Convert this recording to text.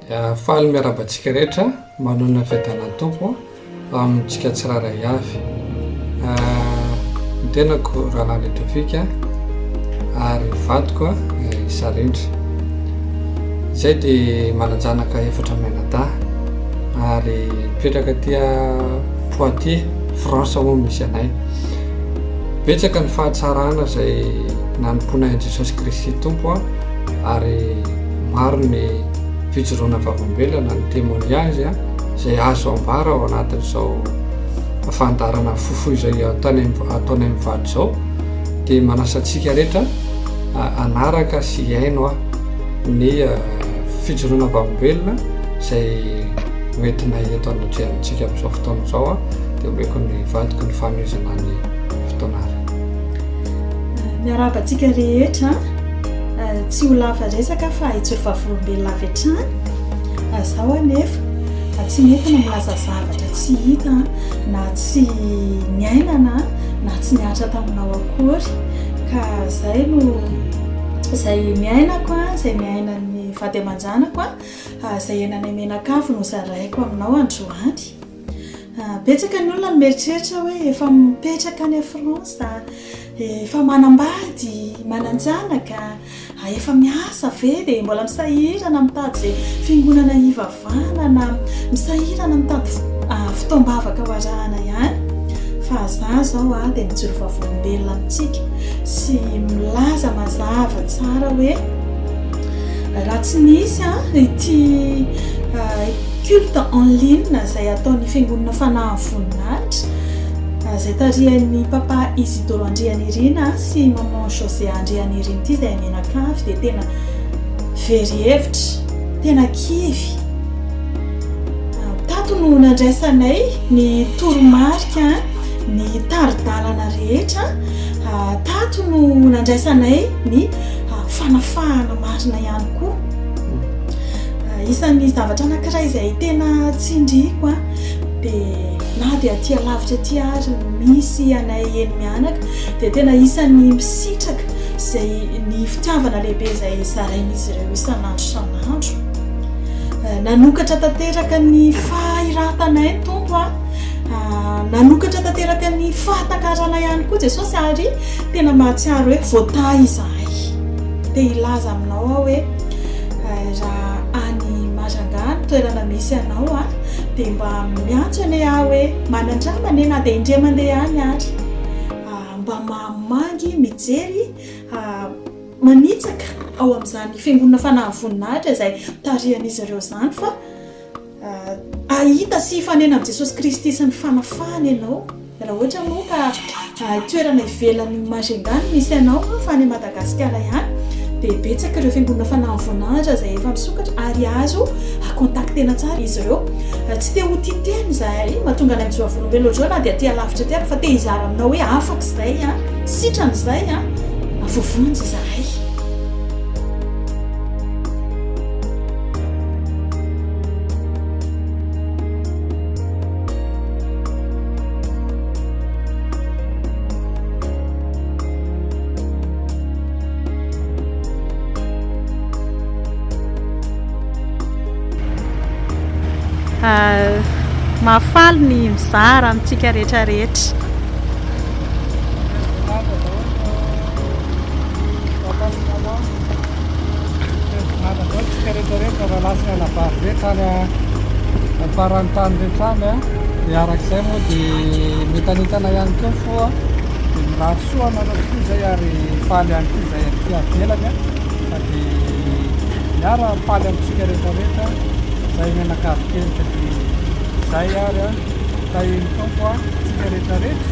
Faly miarahaba antsika rehetra manonona ny fiadanan'ny Tompo amintsika tsirairay avy. Ny tenako Rahalahy Ludovic ary ny vadiko i Sarindra. Izay dia manan-janaka efatra mianadahy ary mipetraka aty Poitiers, France moa misy anay. Betsaka ny fahatsarana izay nanompoanay an'i Jesosy Kristy Tompo ary maro ny fijoroana vavolombelona, ny témoignage izay azo ambara ao anatin'izao fandaharana fohifohy izay ataonay ataonay mivady izao dia manasa antsika rehetra hanaraka sy hihaino ny fijoroana vavolombelona izay hoentinay eto anatrehantsika amin'izao fotoana izao dia omeko ny vadiko ny fanohizana ny fotoana ary. Miarahaba antsika rehetra. Tsy ho lava resaka fa hijoro vavolombelona avy hatrany. Izaho anefa tsy mety ny milaza zavatra tsy hita na tsy niainana na tsy nihatra taminao akory. Ka izay no izay niainako, izay niainan'ny vady aman-janako, izay iainanay mianakavy no zaraiko aminao androany. Betsaka ny olona no mieritreritra hoe efa mipetraka any France, efa manambady, manan-janaka, efa miasa ve dia mbola misahirana mitady izay fiangonana hivavahana na misahirana mitady fotoam-bavaka ho arahana ihany. Fa za zao dia mijoro vavolombelona amintsika sy milaza mazava tsara hoe raha tsy nisy ity Culte en ligne izay ataon'ny Fiangonana Fanahin'ny Voninahitra izay tarihan'ny Papa Isidoro Andrianirina sy Maman José Andrianirina ity izay mianakavy dia tena very hevitra, tena kivy. Tato no nandraisanay ny toromarika, ny tari-dalana rehetra, tato no nandraisanay ny fanafahana marina ihany koa. Isan'ny zavatra anankiray izay tena tsindriako dia na dia aty alavitra aty ary misy anay eny mianaka dia tena isan'ny misitraka izay ny fitiavana lehibe izay zarain'izy ireo isan'andro isan'andro. Nanokatra tanteraka ny fahiratanay ny Tompo a, nanokatra tanteraka ny fahatakarana ihany koa Jesosy ary tena mahatsiaro hoe voatahy izahay. Te hilaza aminao aho hoe raha any Majunga ny toerana misy anao dia mba miantso anie aho hoe manandrama anie na dia indray mandeha any ary mba mamangy mijery manitsaka ao amin'izany fiangonana Fanahy Voninahitra izay tarihan'izy ireo izany fa Hahita sy hifanena amin'i Jesosy Kristy sy ny fanafahany ianao. Raha ohatra moa ka toerana ivelan'i Majunga no misy anao fa any Madagasikara ihany dia betsaka ireo fiangonana Fanahy Voninahitra izay efa misokatra ary azo contacter-na tsara izy ireo. Tsy te ho tia tena izahay mahatonga anay mijoro vavolombelona ohatr'izao na dia aty alavitra aty ary fa te hizara aminao hoe afaka izay, sitrana izay, voavonjy izahay. Mahafaly ny mizara amintsika rehetra rehetra. Tsika rehetra rehetra rahalahy sy anabavy rehetra any am-paran'ny tany rehetra any a, dia arak'izay moa dia mientanentana ihany koa ny fo a, dia mirary soa anareo tokoa izay ary faly ihany koa izay aty avelany a, fa dia miara-mifaly amintsika rehetra rehetra izay mianakavy kely ka dia izay ary a, tahin'ny Tompo a, tsika rehetra rehetra.